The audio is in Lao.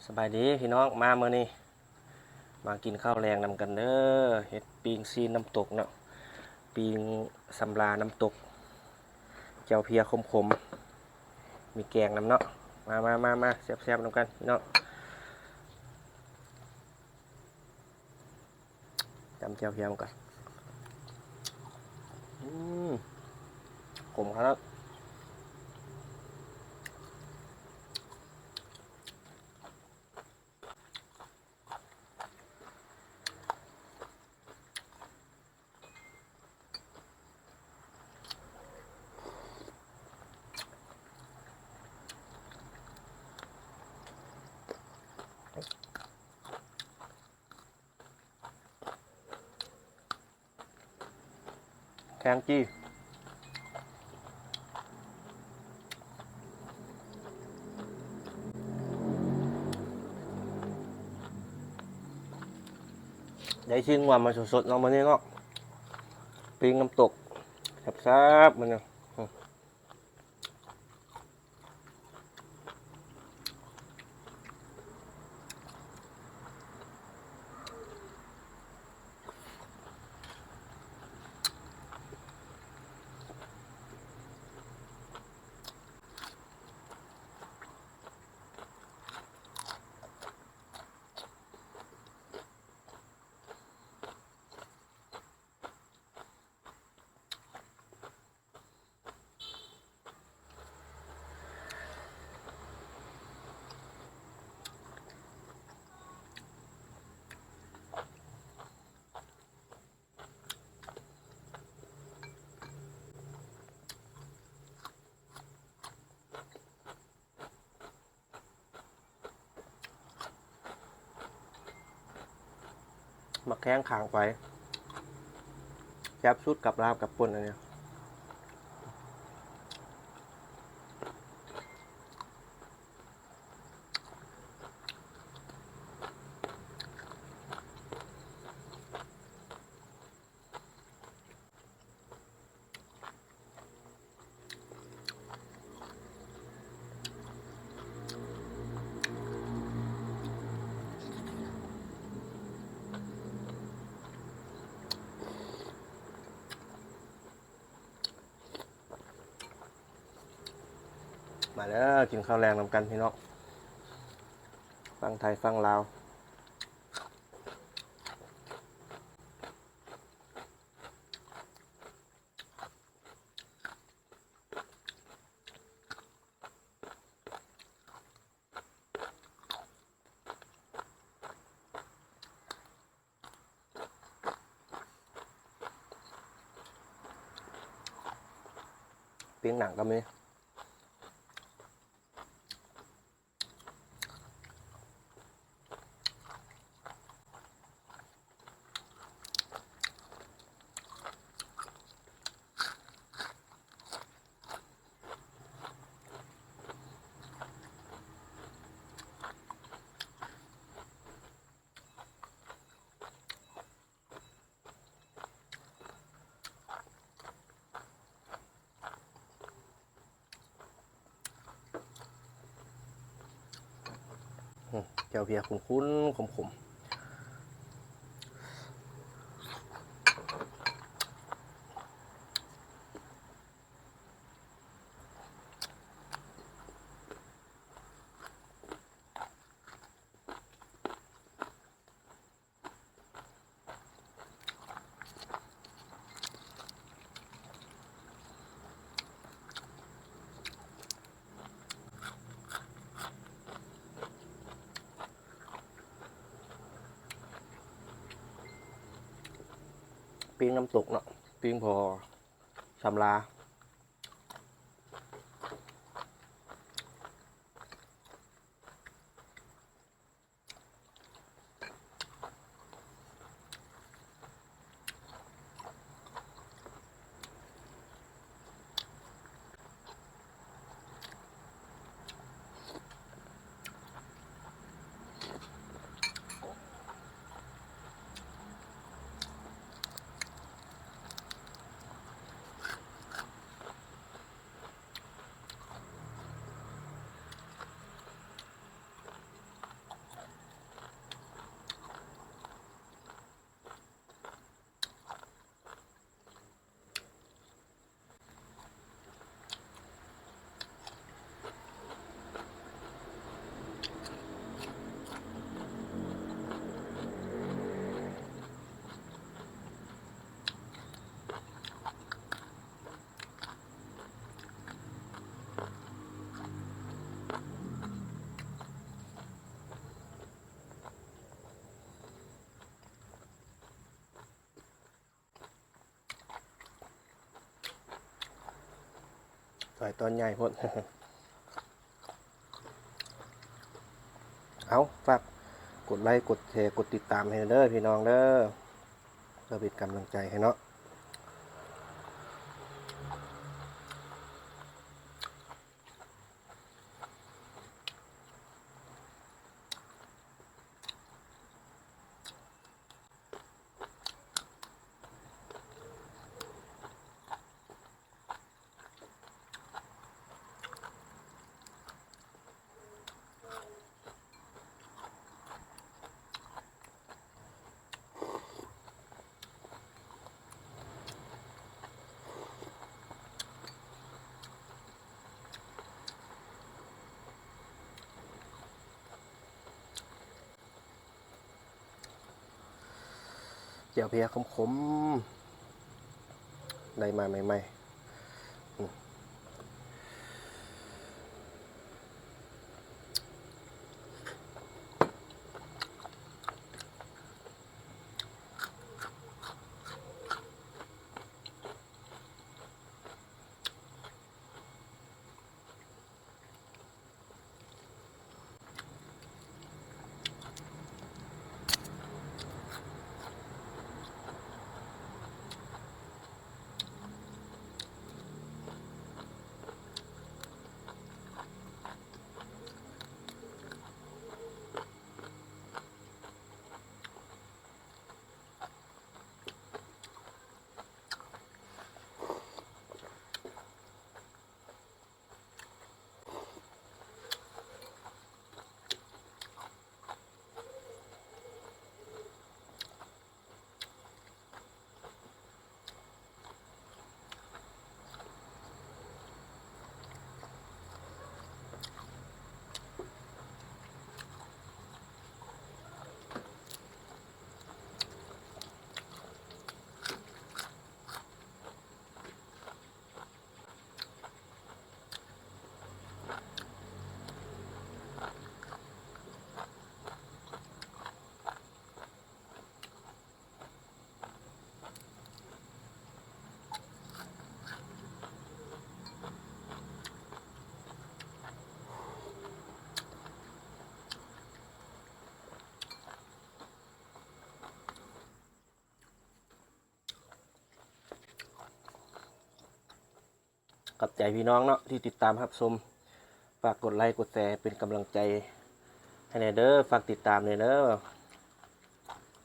ສະບາຍດີພີ່ນ້ອງ ມາມື້ນີ້ມາກິນເຂົ້າແລງນຳກັນເດີ. ເຮັດປີ້ງຊີ້ນນ້ຳຕົກເນາະ ປີ້ງສຳລານ້ຳຕົກ ແຈ່ວເພຍຂົມໆ ມີແກງນຳເນາະ. ມາໆໆໆ ແຊບໆນຳກັນພີ່ນ້ອງ. ຕຳແຈ່ວພຽມກ່ອນ. ອືມ ຂົມຂະໜາດ. ແຄງຈີ່ ໄດ້ຊີ້ນງົວມາສົດໆເນາະ ມື້ນີ້ເນາະ ປີ້ງນ້ຳຕົກ ແຊບໆ ມື້ນີ້. ໝາກແຂ້ງຂາງໄຟ ແຊບສຸດກັບລາບກັບປົ່ນອັນນີ້. ມາເດີ ກິນເຂົ້າແລງນຳກັນພີ່ນ້ອງ ຝັ່ງໄທຝັ່ງລາວ. ປີ້ງໜັງກໍມີ. ອືມ ແຈ່ວເພຍຂຸ້ນໆ ຂົມໆ. ປີ້ງນ້ຳຕົກເນາະ ປີ້ງພໍສຳລາ. ອື ໄປຕອນໃຫຍ່ພຸ້ນ. ເອົາ ຝາກກົດໄລ ກົດແຊ ກົດຕິດຕາມໃຫ້ເດີພີ່ນ້ອງເດີ ເພື່ອເປັນກຳລັງໃຈໃຫ້ເນາະ. ແຈ່ວເພຍຂົມໆ ໄດ້ມາໃໝ່ໆ. ຂອບໃຈພີ່ນ້ອງເນາະ ທີ່ຕິດຕາມຮັບຊົມ. ຝາກກົດໄລ ກົດແຊ ເປັນກຳລັງໃຈໃຫ້ແດ່ເດີ. ຝາກຕິດຕາມແດ່ເດີ.